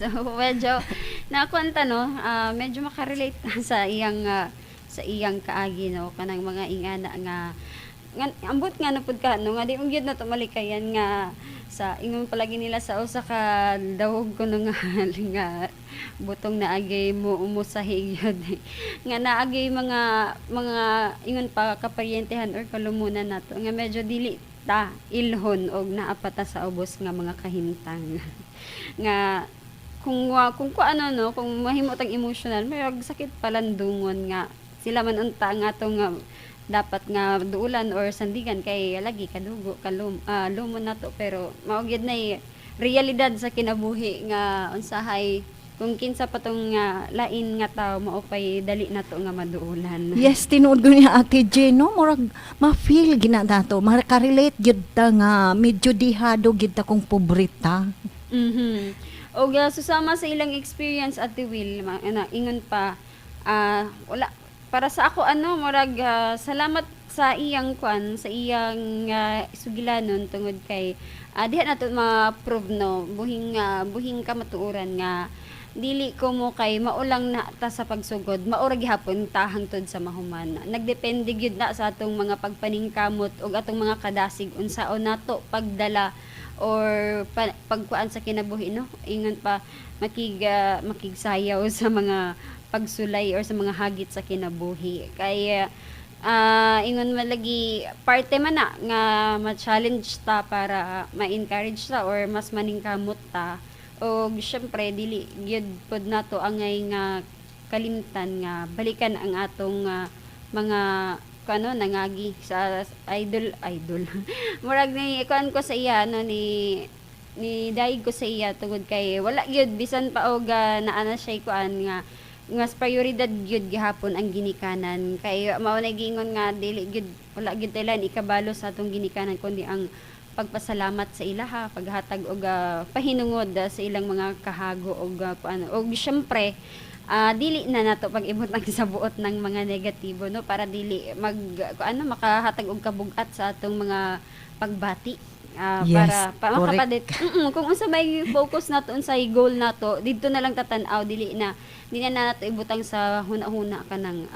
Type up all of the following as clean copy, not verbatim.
So medyo nakuanta, no, medyo makarelate sa iyang kaagi, no, kanang mga ingana nga nga ambot nga na pud ka, no, nga di mo gyud na to malikayan nga sa ingon palagi nila sa usa ka dawog kuno nga nga butong naagay mo umusahi gyud nga naagay mga ingon pa kaparyentehan or kalumunan nato nga medyo dili ta ilhon og naa pa ta sa ubos nga mga kahimtang nga kung ano, no, kung mahimo tang emotional, may sakit palandungon nga sila man unta nga atong nga dapat nga duulan or sandigan kay lagi kadugo kalum lumon nato, pero mao gyud nay realidad sa kinabuhi nga unsahay kung kinsa pa tong nga lain nga tawo, mao pay dali nato nga maduulan. Yes, tinuod ko niya, Ate J, no? Murag ma-feel gina nato, makarelate gyud ta nga medyo dihado gyud ta kung pobre ta. Og susama sa ilang experience, Ate Will, ana, ingon pa, wala para sa ako, ano, murag salamat sa iyang kwan, sa iyang sugilanon tungod kay diha nato ma-prove, no, buhing kamatuoran nga dili ko mo kay maulang na ta sa pagsugod, maura gihapon ta hangtod sa mahuman. Nagdepende gyud na sa atong mga pagpaningkamot ug atong mga kadasig unsaon nato pagdala or pagkuan sa kinabuhi, no, ingon pa makigsayaw sa mga pagsulay or sa mga hagit sa kinabuhi kay ingon man lagi parte man na nga ma-challenge ta para ma-encourage ta or mas maningkamot ta. Og syempre dili gyud pod nato angay nga kalimtan nga balikan ang atong mga kano nangagi sa idol idol. Murag ni kuan ko sa iya, no, ni dayeg ko sa iya tungod kay wala gyud bisan pa og naa na siya kuan nga mas prioridad gyud gihapon ang ginikanan kay mao na giingon nga dili gyud, wala gyud taylan ikabalo sa atong ginikanan kundi ang pagpasalamat sa ilaha, paghatag og pahinungod sa ilang mga kahago og kuan. Og syempre dili na nato pag-ibutang sa buot ng mga negatibo, no, para dili mag ano makahatag og kabugat sa atong mga pagbati. Yes, para correct. makapadit kung unsa may focus nato, unsay goal nato, didto na lang tatan-aw, dili na di na nato ibutang sa huna-huna kanang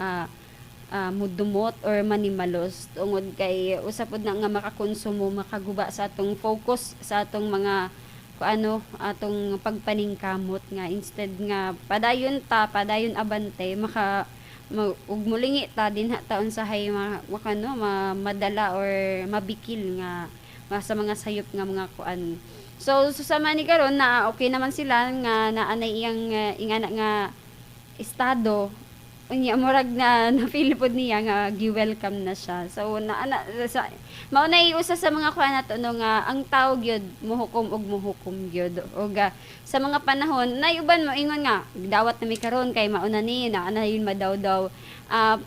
mudumot or manimalos tungod kay usa pod na nga makakonsumo, makaguba sa atong focus, sa atong mga kuano, atong pagpaningkamot nga instead nga padayon ta, padayon abante, maka ug mulingi ta dinha ta unsahay makano madala or mabikil nga sa mga sayop nga mga kuan. So susama ni karon na okay naman sila nga naanay iyang ingana nga estado unya, murag na na feel pod niya nga gi-welcome na siya. So na, na sa mao na usa sa mga kuan nato, no, nga ang tao gyud mohukom og mohukom gyud og sa mga panahon na uban mo ingon nga dawat na mi karon kay mauna ni na ana yun madawdaw.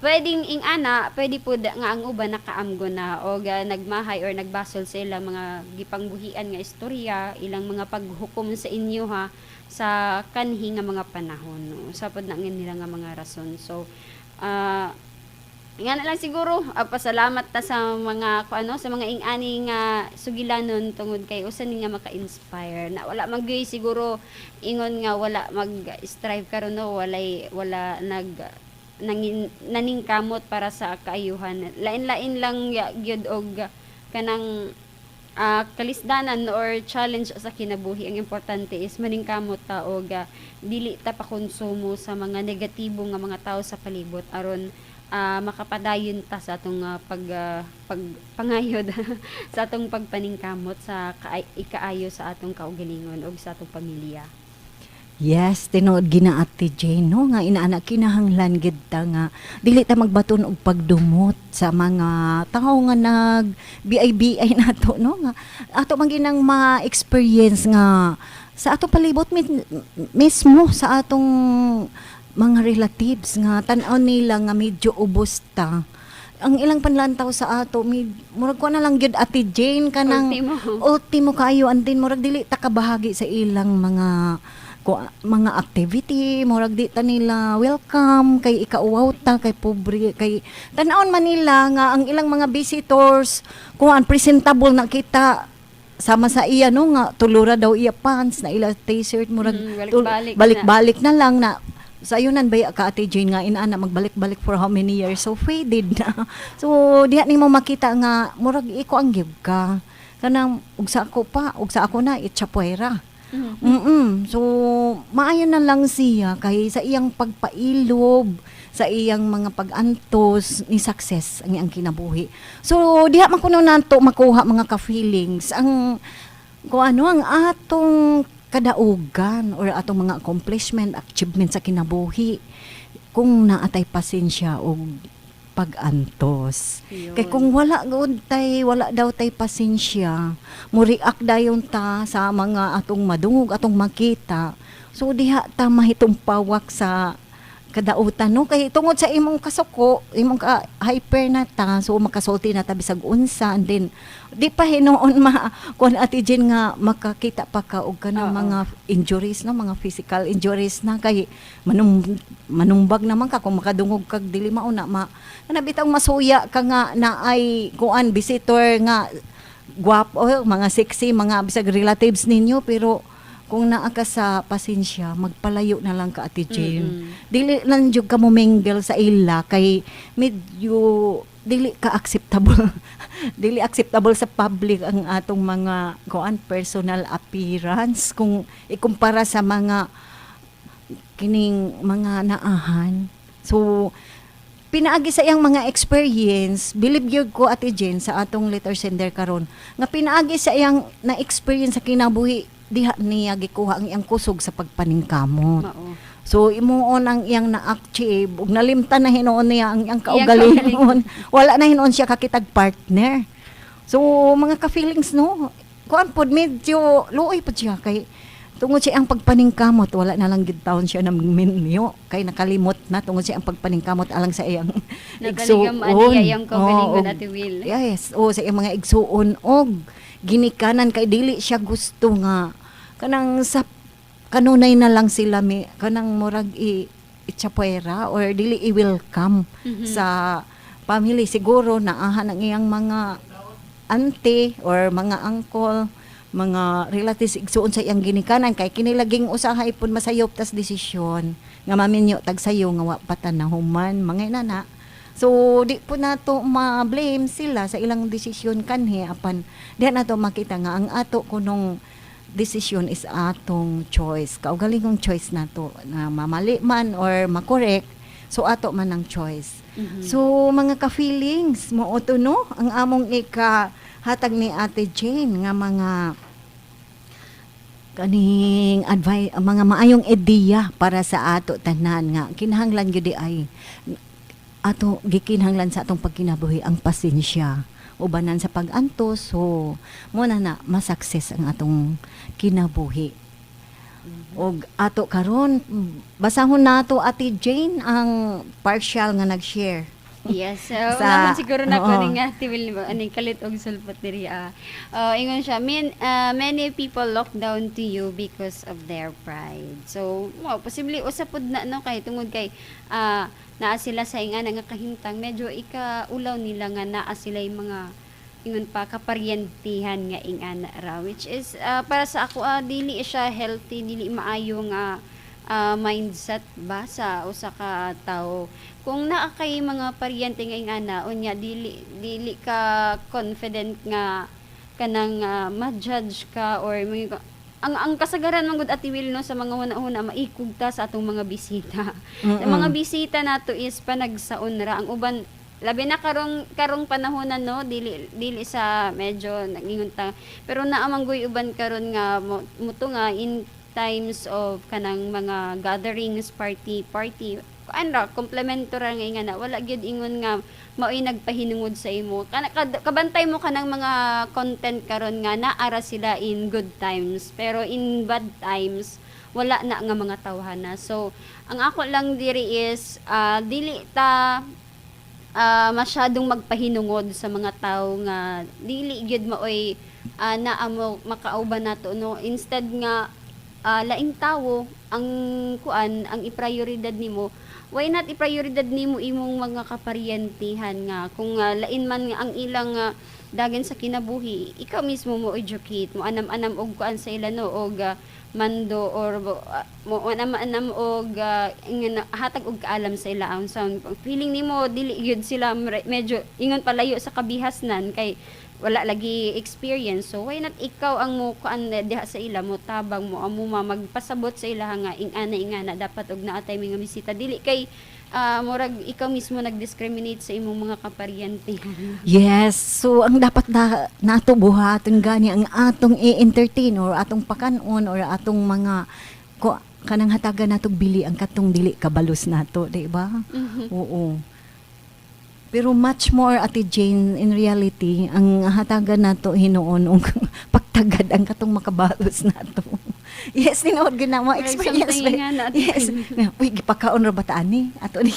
Pwedeng ingana, pwede pud nga ang uban nakaamgo na og nagmahay or nagbasol sa ilang mga gipangbuhian nga istorya, ilang mga paghukom sa inyo ha sa kanhi nga mga panahon, no? Sa pod na nga nila nga mga rason. So nga na lang siguro, pasalamat ta sa mga kuano, sa mga ing-ani nga sugilanon tungod kay usa ni nga maka-inspire na wala magyuy siguro ingon nga wala mag-strive karon, no, walay wala nag nangin, naningkamot para sa kaayuhan. Lain-lain lang gyud og kanang kalisdanan or challenge sa kinabuhi. Ang importante is maningkamot ta og dili ta pakonsumo sa mga negatibo nga mga tao sa palibot aron makapadayon ta sa atong pag pangayod sa atong pagpaningkamot sa ikaayo sa atong kaugalingon ug sa atong pamilya. Yes, tinuod gina, Ate Jane, no, nga inaana kinahanglan gid ta nga dili ta magbaton og pagdumot sa mga tawo nga nag BIBI nato, no, nga ato man ginang ma-experience nga sa atong palibot mismo, sa atong mga relatives nga tan-aw nila nga medyo ubos ta, ang ilang panlantaw sa ato murag ko na lang gyud, Ate Jane, kanang Ultimo. Ultimo kaayo antin murag dili ta kabahagi sa ilang mga mga activity, murag di ta nila welcome kay ikauwaw ta, kay pobre, kay tan-awon man nila nga ang ilang mga visitors kuan presentable na kita. Sama sa iya, no, nga tulura daw iya pants na ila t-shirt, murag Balik-balik na. Balik-balik na lang na sayunan ba ka, Ate Jane, nga inana magbalik-balik for how many years, so faded na. So diha nimo makita nga murag iko ang gyud ka kanang ug sa ako pa, ug sa ako na itsapuera. So maayo na lang siya kay sa iyang pagpailob, sa iyang mga pag-antos ni success ang iyang kinabuhi. So diha man kuno nato makuha, mga ka-feelings, ang kung ano ang atong kadaugan or atong mga accomplishment, achievement sa kinabuhi kung naatay pasensya og pag-antos. Yun. Kay kung wala gud tay, wala daw tay pasensya, mo react dayon ta sa mga atong madungog, atong makita. So diha ta mahitumpawak sa kadautan, no, kay tungod sa imong kasuko, imong ka hyper na ta, so makasulti na ta bisag unsa, and then di pa hinuon ma kuan, Ate Jen, nga makakita pa ka og kanang mga injuries, no, mga physical injuries na kay manumbag naman ka kung makadungog kag dili mao na ma kana bitang masuya ka nga na ay kuan, visitor nga gwapo, mga sexy, mga bisag relatives ninyo. Pero kung naa ka sa pasensya, magpalayo na lang ka, Ate Jane. Dili lang jud ka mo mingle sa ila kay medyo dili ka acceptable, dili acceptable sa public ang atong mga kuan, personal appearance, kung ikumpara sa mga kining mga naahan. So pinaagi sa iyang mga experience, believe gyud ko, Ate Jen, sa atong letter sender karon nga pinaagi sa iyang na experience sa kinabuhi, diha niya gikuha ang iyang kusog sa pagpaningkamot. Mao. So imuon ang iyang na-achieve ug nalimtan na hinuon niya ang iyang Iyang kaugalingon. Wala na hinuon siya kakitag partner. So mga ka-feelings, no, kuan pod, medyo luoy pod siya kay tungod siya ang pagpaningkamot, wala na lang gid taon siya nang minyo kay nakalimot na tungod siya ang pagpaningkamot alang sa iyang Nakaligam igsuon. ani iyang kaugalingon, Oo, Ate Will. Yes, o sa iyang mga igsuon og ginikanan kay dili siya gusto nga kanang sa kanunay na lang sila mi kanang murag i itsapuera or dili i-welcome sa family. Siguro naahan ang iyang mga auntie or mga uncle, mga relatives, igsuon sa iyang ginikanan, kay kini laging usahay pud masayop tas desisyon nga maminyo tag sayo nga wa pa ta nahuman, mga inana. So di po nato ma-blame sila sa ilang desisyon kanhi, apan di nato makita nga ang ato kunong desisyon is atong choice, kaugalingong choice nato na mamali man or makorek, so ato man ang choice. So mga ka-feelings, mo to, no, ang among ika hatag ni Ate Jane nga mga kaning advice, mga maayong ideya para sa ato tanan nga kinahanglan gyud di ay ato gikinahanglan sa atong pagkinabuhi ang pasensya ubanan sa pag-antos, so mo na na ma-success ang atong kinabuhi. Og ato karon basahon nato, Ate Jane, ang partial nga nag-share. Yes, so unahon siguro na ko ning Ate Will ba aning kalit og sulpot diri ah. Ingon siya, many people look down to you because of their pride. So, mo posible usa pud na, no, kay tungod kay naa sila sa ingana nga kahimtang, medyo ikaulaw nila nga naa sila yung mga ingon pa kaparyentihan nga ingana ra, which is para sa ako dili siya healthy, dili maayo nga mindset ba sa usa ka tawo. Kung naa kay mga paryente nga ingana, unya dili dili ka confident nga kanang ma-judge ka or mga ang kasagaran man gud, Ate Will, no, sa mga huna-huna maikog ta sa atong mga bisita. Ang mga bisita nato is panagsaon ra ang uban, labi na karong karong panahon, no, dili dili sa medyo nagingon ta, pero naa man guy uban karon nga muto nga in times of kanang mga gatherings, party party, kuan ra, komplemento ra nga ingana. Wala gyud ingon nga maoy nagpahinungod sa imo kana kabantay mo kanang mga content karon nga naara sila in good times, pero in bad times wala na nga mga tawhana. So ang ako lang diri is dili ta masyadong magpahinungod sa mga tao nga dili gyud maoy naa mo makauban nato, no. Instead nga laing tawo ang kuan ang iprioridad nimo, why not iprioridad nimo imong mga kaparyentihan nga kung lain man nga ang ilang Dagan sa kinabuhi, ikaw mismo mo educate mo, anam-anam og kuan sa ila, no, og mando or mo anam-anam og ingon, hatag og kaalam sa ila unsa feeling nimo dili gyud sila medyo ingon palayo sa kabihasnan kay wala lagi experience. So why not ikaw ang mo kuan diha sa ila, mo tabang mo, amo ma magpasabot sa ila nga ingana ingana dapat og naa tay mga bisita, dili kay murag ikaw mismo nag-discriminate sa imong mga kaparyente. Yes, so ang dapat na nato buhaton gani ang atong i-entertain or atong pakanon or atong mga ko kanang hatagan natong bili ang katong dili kabalos nato, di ba? Oo. Pero much more, Ate Jane, in reality, ang hatagan nato hinuon og pagtagad ang katong makabalos nato. Yes, tinuod gyud na mo Murag experience. Something nga na, Ate Yes. Uy, gipakaon ra ba ta ani? Ato ni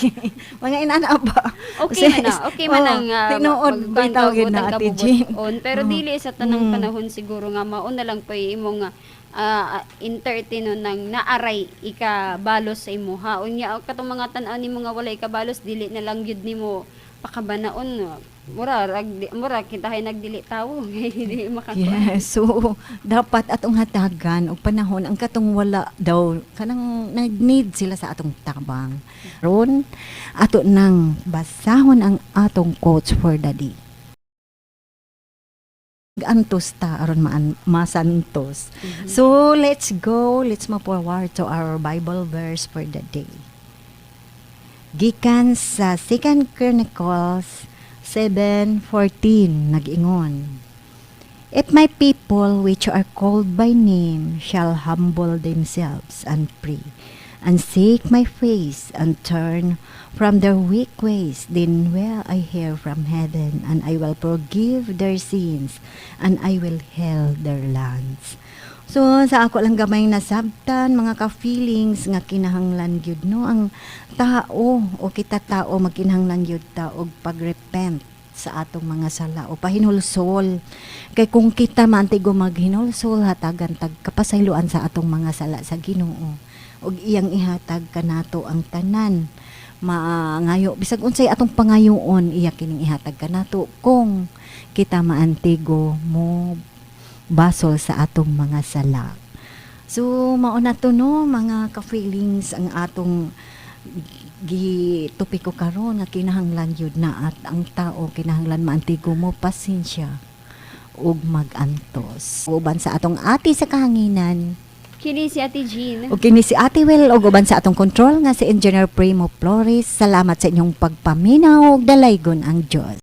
mga inana ba? Okay man na, okay man Oo, ang tinuod magkuan bitaw ka, gyud na, butang Ate Jane. kabubuton. Pero dili sa tanang panahon siguro nga mao na lang po imong entertain nang naaray ikabalos sa imuha. Unya katong mga tan-aw nimo nga walay ikabalos, dili na lang gyud nimo pakabanaon. Mura rag mura kitahay nagdili tawo kay dili makakuan. Yes, so dapat atong hatagan og panahon ang katong wala daw kanang nag-need sila sa atong tabang. Ron ato nang basahon ang atong quotes for the day. Antos ta aron maan masantos. So let's go, let's move forward to our Bible verse for the day. Gikan sa 2 Chronicles 7:14, nag-ingon, "If my people which are called by name shall humble themselves and pray, and seek my face, and turn from their wicked ways, then will I hear from heaven, and I will forgive their sins, and I will heal their lands." So sa ako lang gamay nasabtan, mga ka-feelings, nga kinahanglan gyud, no, ang tao o kita tao magkinahanglan gyud ta og pagrepent sa atong mga sala o pahinulsol. Kay kung kita maantigo maghinulsol, hatagan tag kapasayloan sa atong mga sala sa Ginoo ug iyang ihatag kanato ang tanan maangayo, bisag unsay atong pangayoon, iya kining ihatag kanato kung kita maantigo mo basol sa atong mga sala. So mao na to, no, mga ka-feelings, ang atong gitopiko karon nga kinahanglan gyud na at ang tao kinahanglan maantigo mo pasensya ug magantos. Uban sa atong ati sa kahanginan, Kini si Ate Jean. Ug kini si Ate Will ug uban sa atong control nga si Engineer Primo Flores. Salamat sa inyong pagpaminaw ug dalaygon ang Dios.